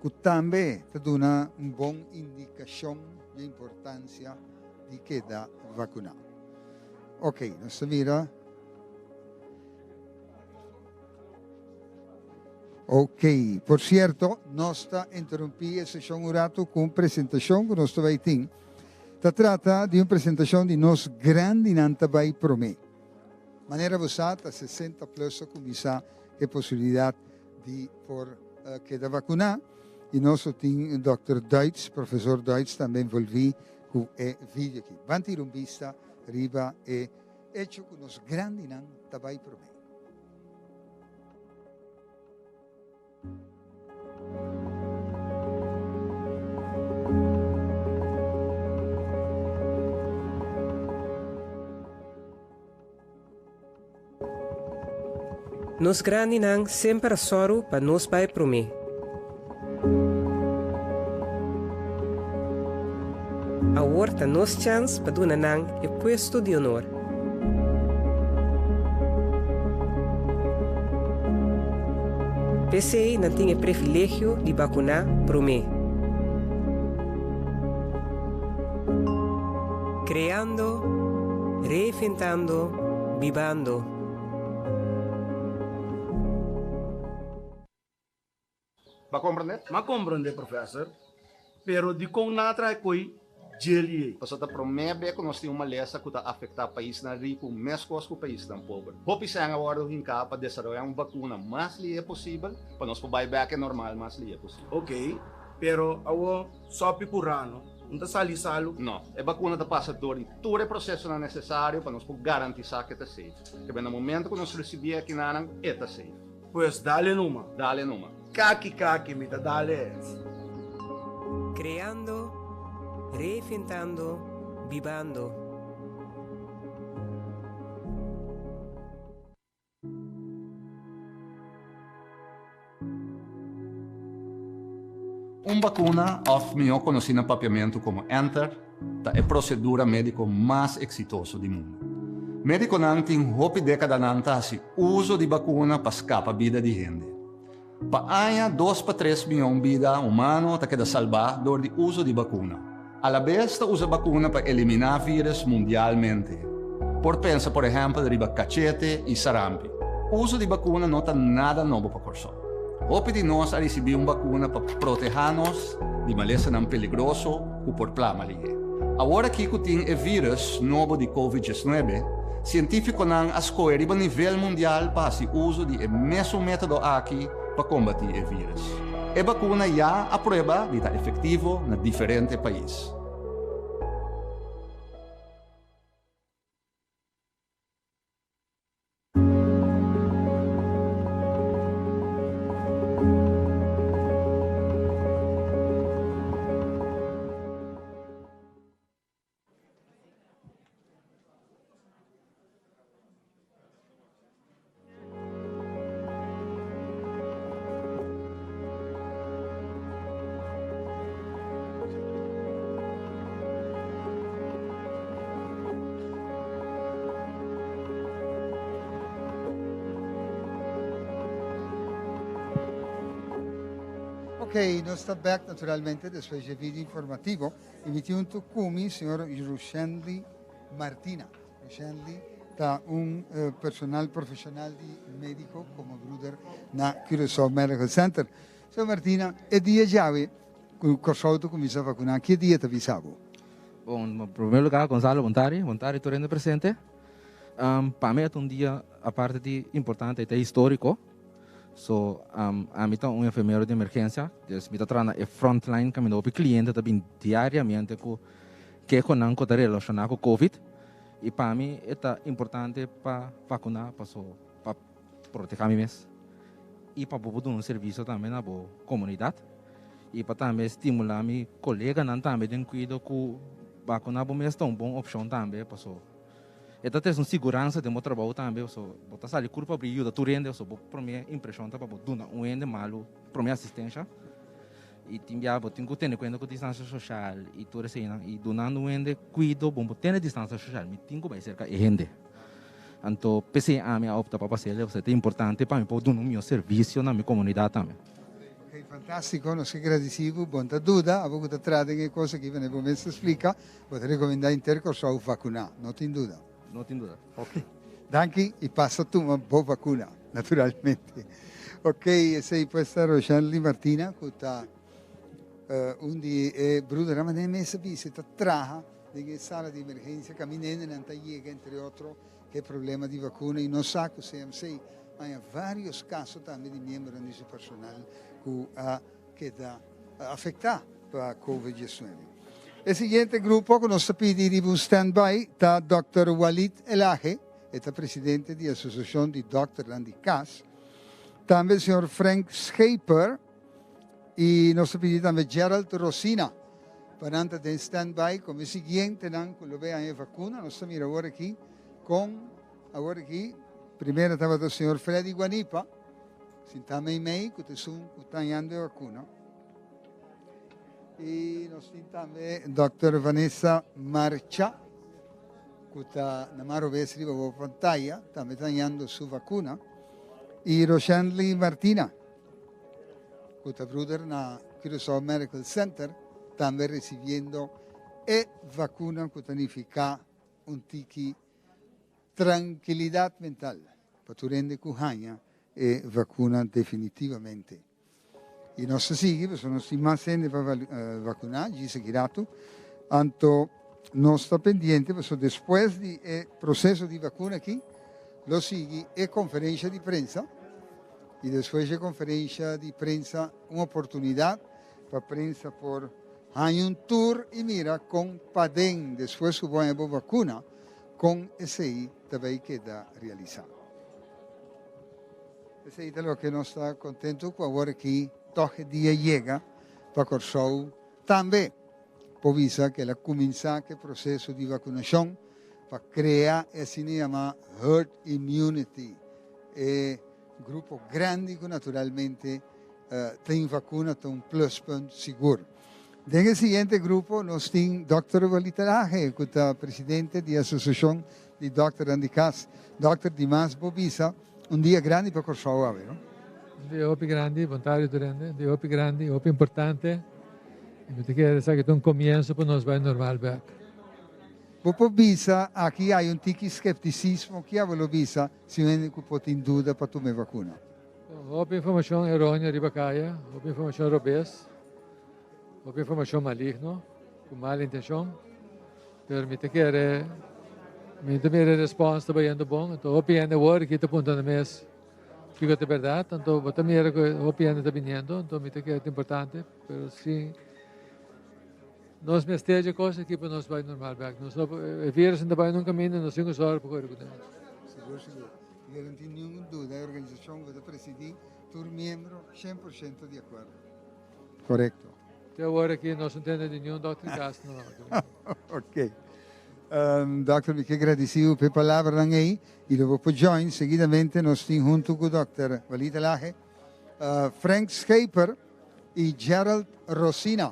ku tambe ta duna un bon indikashon di e importansia di keda vakuná. Ok, nos ta mira. Ok, por sierto, nos ta interumpí e seshon un ratu ku un presentashon ku nos ta bai tin. Ta trata di un presentashon di nos grandinan ta bai promé. Manera bo sa, ta sesenta plus a kuminsá e posibilidat di por keda vakuná i nos lo tin Dòkter Duits, Profesor Duits tambe envolví ku e video aki. Ban tira un bista riba e echo ku nos grandinan ta bai promé. Nos grandinan semper a sòru pa nos bai promé. Awor ta nos chans pa duna nan e puesto di honor. P'esei nan tin e previlegio di bakuná promé. Kreando, reinventando, bibando. Bo a komprendé? M'a komprendé, professor. Pero dikon nan a traha e koi djeli ei? Pasobra ta promé be ku nos tin un malesa ku ta afektá paisnan riku meskos ku paisnan pober. Hopi sèn a wòrdu hinká pa desaroyá un bakuna mas lihé posibel pa nos por bai bèk e normal mas lihé posibel. Oké, pero awor sòpi ku rano no ta sali salu? No, e bakuna ta pasa dor di tur e prosesonan nesesario pa nos por garantisá ku e ta safe. Kebé na momento ku nos risibí e akinanan, e ta safe. Pues dale numa. Dale numa. Kaki kaki mi ta dale es. Creando, reinventando, bibando. Un bakuna, òf mihó konosí na papiamentu komo enter, ta e prosedura médiko mas eksitoso di mundu. Médikonan tin hopi dékadanan ta hasi uso di bakuna pa skapa bida di hende. Pa aña dos pa tres mion bida humano ta keda salbá dor di uso di bakuna. Alabes ta usa bakuna pa eliminá vírus mundialmente. Por pensa por ehèmpel riba kachete i sarampi. Uso di bakuna no ta nada nobo pa Kòrsou. Hopi di nos a risibí un bakuna pa protehá nos di malesanan peligroso ku por plama lihé. Awor aki ku tin e vírus nobo di Covid diesnuebe, sientífikonan a skohe riba nivel mundial pa hasi uso di e mesun método aki pa kombatí e vírus. E bakuna ya a prueba di ta efektivo na diferente pais. Ok, nos ta back naturalmente despues dje video informativo y mi tin hunto cu mi señor Rushenly Martina. Rushenly ta un personal profesional di medico como broeder na Curaçao Medical Center. Señor Martina, e dia djawe Ku Kòrsou ta kuminsá vakuná, ki dia ta bisa bo? Bon, na promé lugá, Gonzalo, bon tardi. Bon tardi tur hende presente. Pa mi e ta un dia aparte di importante, e ta históriko. So, ami ta un enfermero di emergensia, dus mi ta traha na e frontline kaminda hopi kliente ta bin diariamente ku kehonan ku ta relashoná ku covid. I pa mi e ta importante pa vakuná paso pa protehá mi mes i pa bo por duna un servisio tambe na bo komunidat i pa tambe stimulá mi koleganan tambe den kuido ku bakuná bo mes ta un bon opshon tambe paso e ta trese un siguransa den bo trabou tambe paso bo ta sali kurpa abrí yuda tur hende paso bo promé impreshon ta pa bo duna un hende malu promé asistensha i tin bia bo tin ku tene kuenta ku distansia soshal i tur eseinan i dunando un hende kuido bo no por tene distansia soshal mi tin ku bai serka e hende. Anto p'esei ami a opta pa pas'el, pasobra ta importante pa mi por duna un mihó servisio na mi komunidat tambe. Ok, fantástiko. Nos ke gradisí bo. Bon ta duda abo ku ta traha den e kos aki, manera bo mes ta splika, bo ta rekomendá henter Kòrsou vakuná. No tin duda. No tin duda. Ok. Danki i pasa tuma bo vakuna, naturalmente. Ok, esei pues ta Roshanly Martina ku ta un di e brudernan, manera e mes a bisa, e ta traha. Den e sala di emergencia caminda hendenan ta yega entre otro cu e problema di vacuna y nos sa cu CMC haña varios caso tambe di miembronan di su personal cu a keda afecta pa Covid 19. E siguiente grupo cu nos ta pidi riba un stand by ta Dòkter Walid Elhage, e ta presidente di Asociacion di Dokternan di Cas, tambe señor Frank Scheper y nos ta pidi tambe Gerald Rosina. Pa nan ta den stand by como e siguientenan cu lo bay haña e vacuna. Nos ta mira awor aki con awor aki primero tabata señor Freddy Guanipa sinta mei mei cu ta esun cu ta hañando e vacuna. I nos tin tambe Dòkter Vanessa Marcha ku ta na man robes riba bo pantaya, tambe ta hañando su vakuna. I Roshandley Martina ku ta bruder na Curaçao Medical Center tambe resibiendo e vakuna ku ta nifiká un tiki trankilidat mental pa tur hende ku haña e vakuna definitivamente. I nos ta sigui pasobra nos tin mas hende pa vakuná djis aki ratu. Anto nos ta pendiente pasobra despues di e proseso di vakuna aki lo sigui e konferensha di prensa i despues di e konferensha di prensa un oportunidat pa prensa por haña un tur i mira kon paden despues ku bo haña bo vakuna kon esei ta bay keda realisá. Esei ta loke nos ta kontentu ku awor aki tòg e dia yega pa Kòrsou tambe por bisa ku el a kuminsá ku e proseso di vakunashon pa krea e asina yamá herd immunity, e grupo grandi ku naturalmente tin vakuna ta un pluspunt sigur. Den e siguiente grupo nos tin Dòkter Walita Laje ku ta presidente di Asosiashon di Dòkternan di Kas. Dòkter, dimas bo bisa Un dia grandi pa Kòrsou awe, no? Un dia hopi grandi, bon tardi tur hende. Un dia hopi grandi, hopi importante. I mi ta kere esaki ta un komienso pa nos bai normal bèk. Bo por bisa aki hay un tiki skeptisismo, ki abo lo bisa si un hende ku por tin duda pa tuma e vakuna? Hopi informashon eróneo riba kaya, hopi informashon robes, hopi informashon maligno, ku mal intenshon. Pero mi ta kere, mi ta mira e respons ta bayendo bon, anto hopi hende awor aki ta puntra nan mes kiko ta berdad, anto bo ta mira ku hopi hende ta biniendo, anto mi ta kere ta importante, pero si nos mester dje kos aki pa nos bai normal bek, nos no por, e virus no ta bai nunca kaminda, nos tin ku sòru pa kore kuné. Sigur, sigur. Mi no tin ningun duda, e organisashon ku ta presidí, tur miembro 100% di akuerdo. Korekto. Te awor aki nos no tende di niun dòkter di kas no. Ok. Dòkter mi ke gradisí bo pa e palabranan ei i lo bo por join seguidamente nos tin huntu ku dòkter Walid Elahe, Frank Scheper i Gerald Rosina.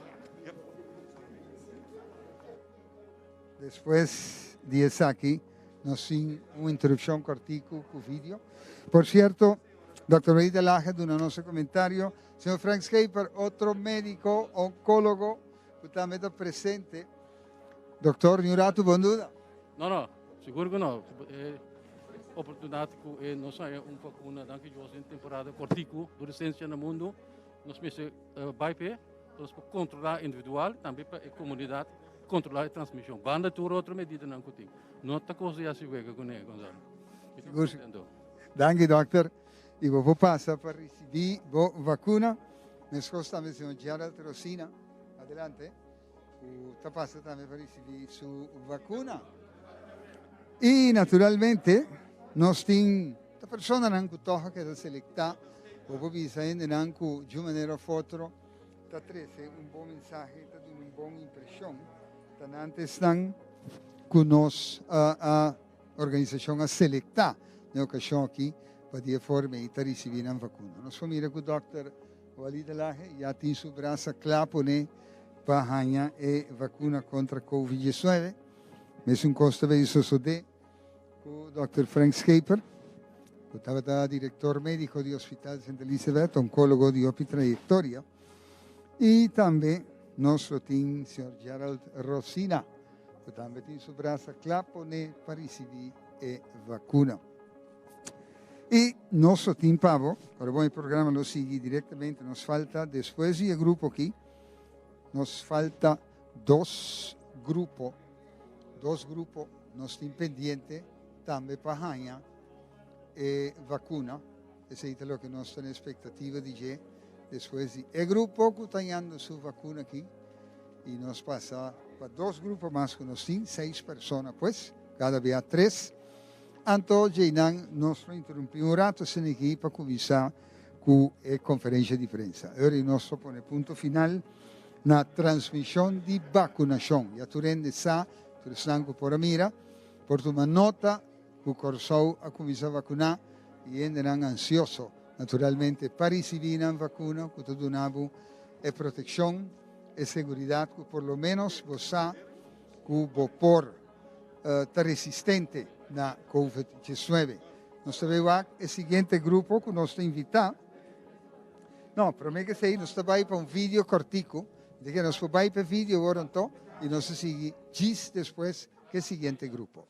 Despues di esaki nos tin un interupshon kòrtiku ku video. Por sierto dòkter Walid Elahe duna nos e komentario. Señor Frank Scheper, otro médico oncólogo ku tambe ta presente. Doktor, ni un ratu bon duda? No, no, sigur ku no. E oportunidat ku e nos haña un vakuna, danki Dios, den temporada kortiku, durisensia na mundu, nos mester bai p'e, pa nos por kontrolá individual, tambe pa e komunidat kontrolá e transmishon. Banda tur otro medidanan ku tin. No ta kos di hasi wega kuné, Gonzalo. Mi ta kontento. Danki, dokter. I bo por pasa pa risibí bo vakuna. Meskos tambe señor Gerald Rosina, adelante, ku ta pasa tambe pa risibí su vakuna. I naturalmente nos tin ta personanan ku tòg a keda selektá. Bo por bisa hendenan ku djun manera òf otro ta trese un bon mensahe, ta duna un bon impreshon. Ta nan ta esnan ku nos a Organisashon a selektá na e okashon aki pa di e forma ei ta risibí nan vakuna. Nos por mira ku dòkter Walid Elahe ya tin su brasa kla pone pa haña e vakuna kontra Covid 19. Mesun kos ta bay sosodé ku dòkter Frank Scheper, ku tabata direktor médiko di Hospital Sint Elisabeth, onkólogo di hopi trayektoria. I tambe nos lo tin señor Gerald Rosina. Cu tambe tin su brasa cla pone pa ricibi e vacuna. Y nos lo tin pa bo, pero bon e programa lo sigui directamente, nos falta despues di e grupo aki, nos falta dos grupo, dos grupo nos tin pendiente tambe pa haña e vacuna, esey ta loke nos ta na expectativa di dje despues di e grupo cu ta hañando su vacuna aki. Y nos pasa pa dos grupo mas cu nos tin, seis persona pues, cada bia tres. Anto djeinan nos lo interumpi un rato asin'aki pa cuminsa cu e conferencia di prensa. Ora y nos lo pone punto final na transmision di vacunacion. Ya tur hende sa, tur esnan cu por a mira, por tuma nota cu Corsou a cuminsa vacuna y hendenan ansioso naturalmente pa ricibi nan vacuna cu ta duna bo e proteccion. e seguridat ku por lo ménos bo sa ku bo por ta resistente na Covid 19. Nos ta bai wak e siguiente grupo ku nos ta invitá. No, promé ku esei nos ta bai pa un video kòrtiku. Di ke nos por bai pa e video awor anto i nos ta sigui djis despues ku e siguiente grupo.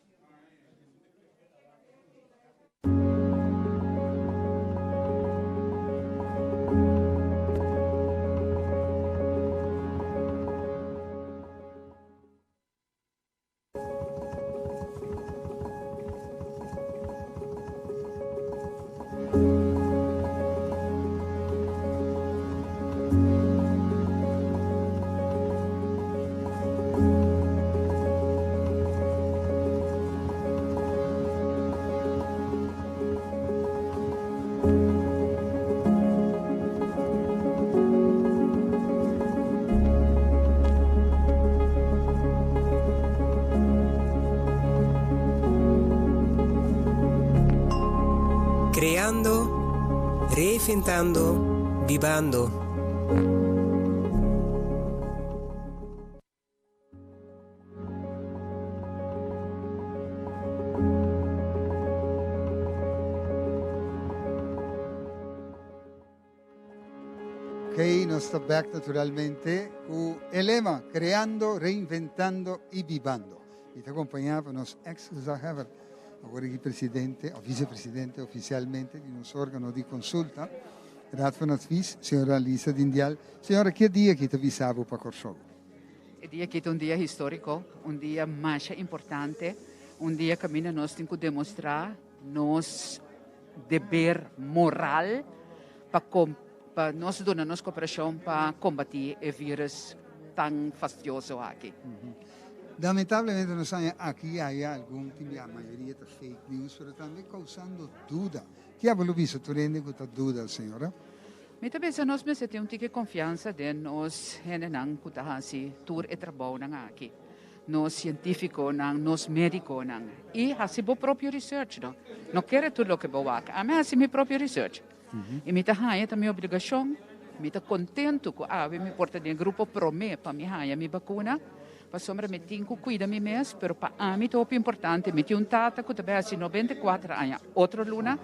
Creando, reinventando, bibando. Ok, nos ta back naturalmente ku e lema Creando, Reinventando y Bibando. Mi ta acompañá pa nos ex gezaghebber, awor aki presidente o vicepresidente oficialmente di nos órgano di consulta, Raad van Advies, señora Lisa Dindial. Señora, ke dia aki ta bisa bo pa Kòrsou? E dia aki ta un dia históriko, un dia masha importante, un dia kaminda nos tin ku demostrá nos deber moral pa pa nos duna nos koperashon pa kombatí e vírus tan fastioso aki. Lamentablemente nos haña aki i aya algun tin bia, mayoria ta fake news, pero tambe kousando duda. Ki abo lo bisa tur hende ku ta duda, señora? Mi ta bisa nos mester tin un tiki konfiansa den nos hendenan ku ta hasi tur e trabounan aki. Nos sientífikonan, nos médikonan. I hasi bo propio research no. No kere tur loke bo wak. Ami a hasi mi propio research. I mi ta haña ta mi obligashon. Mi ta kontentu ku awe mi por ta den e grupo promé pa mi haña mi bakuna. Pasobra mi tin ku kuida mi mes, pero pa ami ta hopi importante. Mi tin un tata ku ta bai hasi 94 aña otro luna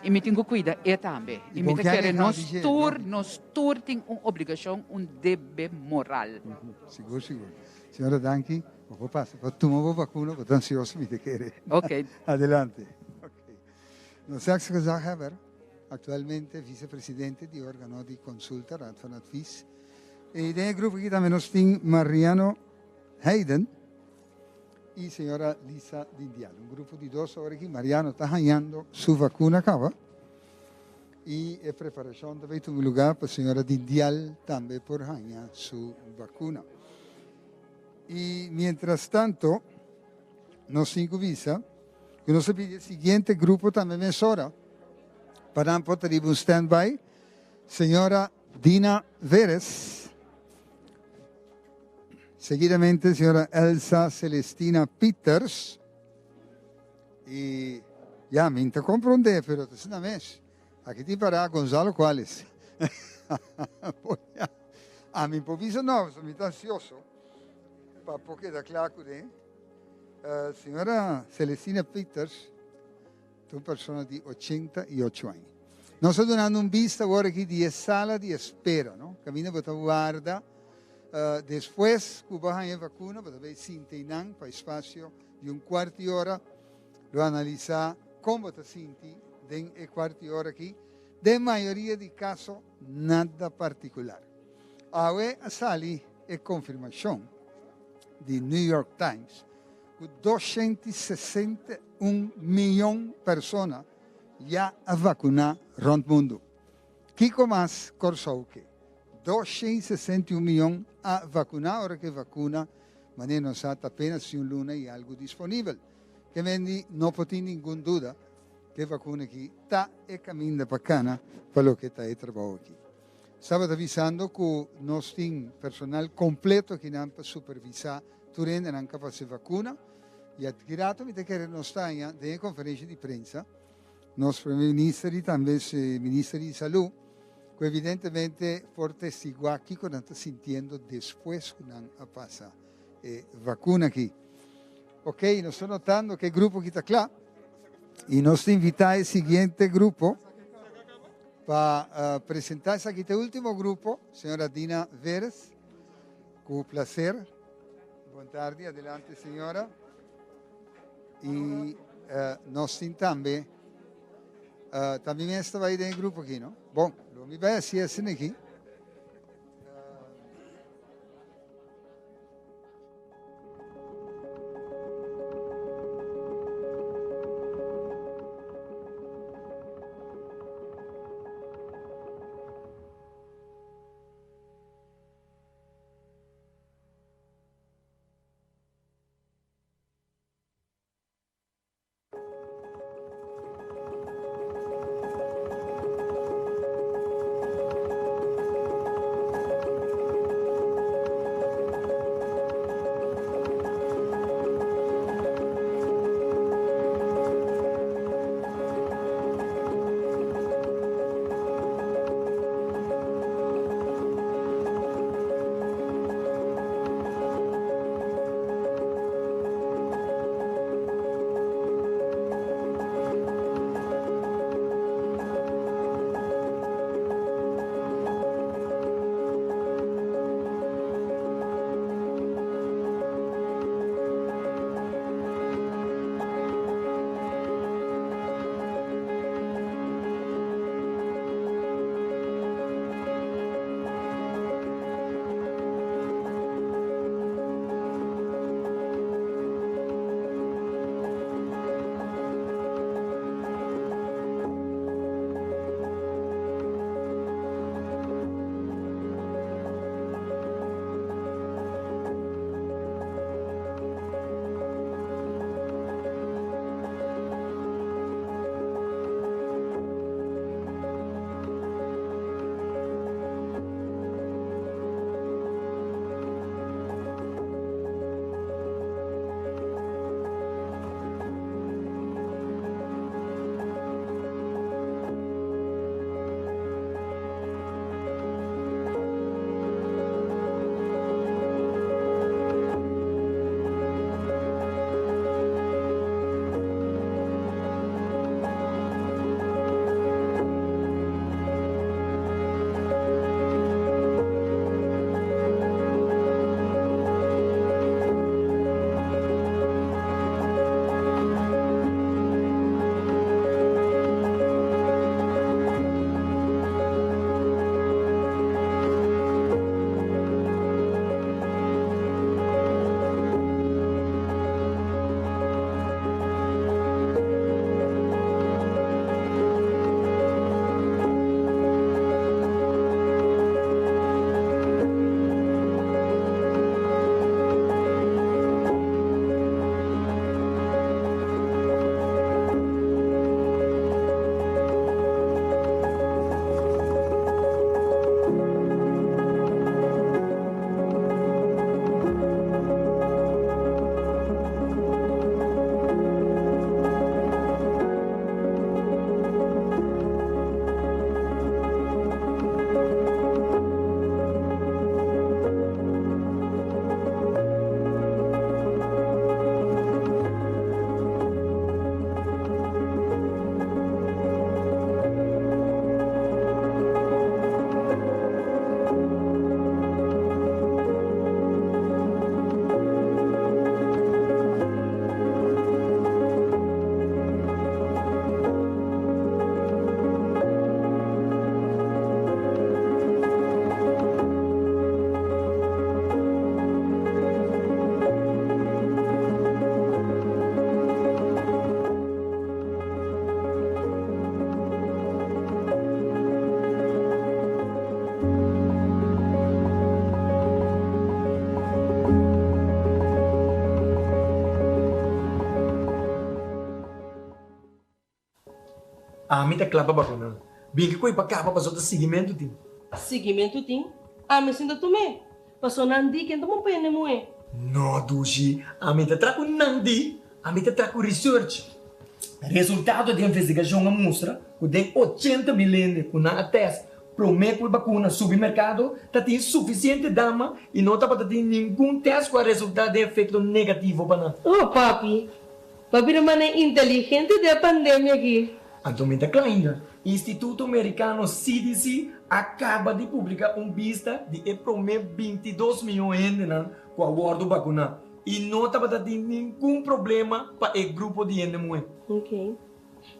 i mi tin ku kuida e tambe. I mi ta kere nos tur, nos tur tin un obligashon, un debe moral. Sigur, sigur. Señora danki, bo por pasa pa tuma bo bakuna, bo ta ansioso mi ta kere. Ok. Adelante. Ok. Nos ex gezaghebber, actualmente vicepresidente di organo di consulta, Raad van Advies. Y den e grupo aki tambe nos tin Mariano Heiden y señora Lisa Dindial. Un grupo di dos awor aki. Mariano ta hañando su vacuna caba y e preparacion ta bay tuma lugar pa señora Dindial tambe por haña su vacuna. Y mientras tanto nos tin cu bisa cu nos ta pidi e siguiente grupo tambe mesora pa nan por ta riba un standby. Señora Dina Veres. Seguidamente señora Elsa Celestina Pieters. Y ya, mi ta comprende, pero ta asina mes. Aki tin para Gonzalo Cuales. A mi por bisa no, mi ta ansioso pa por keda kla ku den. Uh, señora Celestina Pieters ta un persona di 88 aña. Nos ta dunando un bista awor aki di e sala di espera, no? Caminda bo ta warda uh, despues cu bo haña e vacuna, bo ta bay sinta einan pa espacio di un cuart di ora. Lo analisa con bo ta sinti den e cuart di ora aki. Den mayoria di caso, nada particular. Awe a sali e confirmacion di New York Times cu 261 miyon persona ya a vakuná rònt mundu. Kiko mas Kòrsou ke? 261 miyon a vakuná ora ku e vakuna manera nos sa ta apenas un luna i algu disponibel. Ke mendi no por tin ningun duda ku e vakuna aki ta e kaminda pa kana pa loke ta e trabou aki. Staba ta bisando ku nos tin personal kompleto akinan pa supervisá tur hendenan ku a fasi vakuna. I aki rato mi ta kere nos ta haña den e konferensha di prensa nos Prome Minister i tambe e Minister di Salú. ku evidentemente por testiguá kiko nan ta sintiendo despues ku nan a pasa e vakuna aki. Ok, nos ta notando ku e grupo aki ta kla i nos ta invitá e siguiente grupo pa presentá. Esaki ta e último grupo, señora Dina Veres, ku plaser. Bon tardi, adelante señora. I nos tin tambe, ta mi mes ta bai den e grupo aki, no? Bon, lo mi bai hasi esei aki. Ami ta kla pa bakuná. Bin ki koi pa kaba paso ta siguimentu tin. Siguimentu tin? Ami sinta tum'é. Paso nan di ken ta bon pende muhé. No dushi, ami ta tra ku nan di, ami ta tra ku research. Resultado di investigashon a mustra ku den 80 mil hende ku nan a test. Promé ku e bakuna subi merkado, ta tin sufisiente dama i no tabata tin ningun tèst ku a resultá den efekto negativo pa nan. Oh papi, bo a bira manera inteligente den e pandemia aki. Anto mi ta kla ainda. Instituto Merikano CDC a kaba di publiká un bista di e promé 22 mion hendenan ku a wòrdu bakuná i no tabata tin ningun problema pa e grupo di hende muhé. Ok.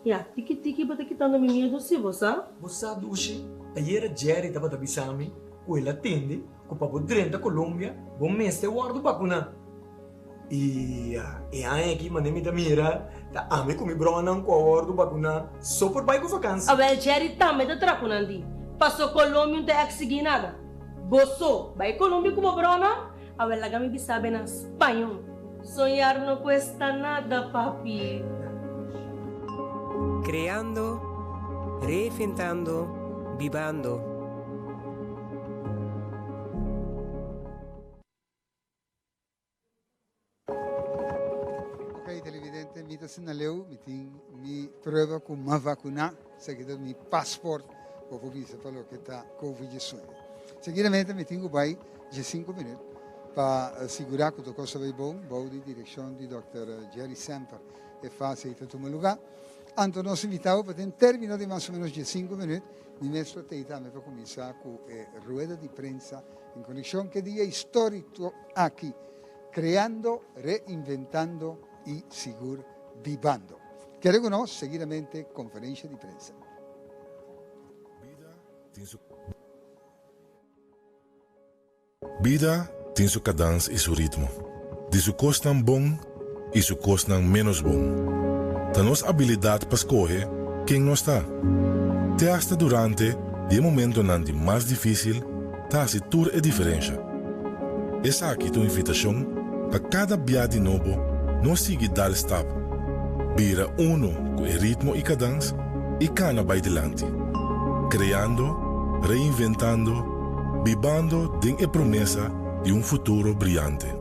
Ya, tiki tiki bo ta kitando mi miedu si, bo sa? Bo sa, Dushi, ayera Jerry tabata bisa mi ku el a tende ku pa bo drenta Colombia bo mester wòrdu bakuná. I ya, e aña aki manera mi ta mira ta ami ku mi bronan ku a wòrdu bakuná so por bai ku vakansi. Awel Jerry tambe ta traha ku nan di, paso Colombia no ta eksigí nada. Bo so bai Colombia ku bo bronan? Awel laga mi bisa be na spañol. Soñar no cuesta nada, papi. Creando, reinventando, bibando. Ok, televidente, mi ta asina leu, mi tin mi prueba cu m'a vacuna, esaki ta mi paspoort, bo por bisa pa loke ta Covid 19. Seguidamente mi tin cu bay diescinco minuut pa sigura cu tur cos ta bay bon bou di direccion di Dòkter Jerry Semper. E fase ey ta tuma luga. Anto nos invitabo pa den termino di mas o menos diescinco minuut mi mes lo tey tambe pa cuminsa cu e rueda di prensa en conexion cu e dia historico aki, creando, reinventando y sigur bibando. Kere cu nos seguidamente conferencia di prensa. Bida tin su kadans i su ritmo, di su kosnan bon i su kosnan ménos bon. Ta nos abilidat pa skohe ken nos ta. Te asta durante di e momentonan di mas difísil ta hasi tur e diferensha. Esaki ta un invitashon pa kada bia di nobo nos sigui dal stap, bira uno ku e ritmo i kadans i kana bai dilanti, kreando, reinventando, bibando den e promesa di un futuro briante.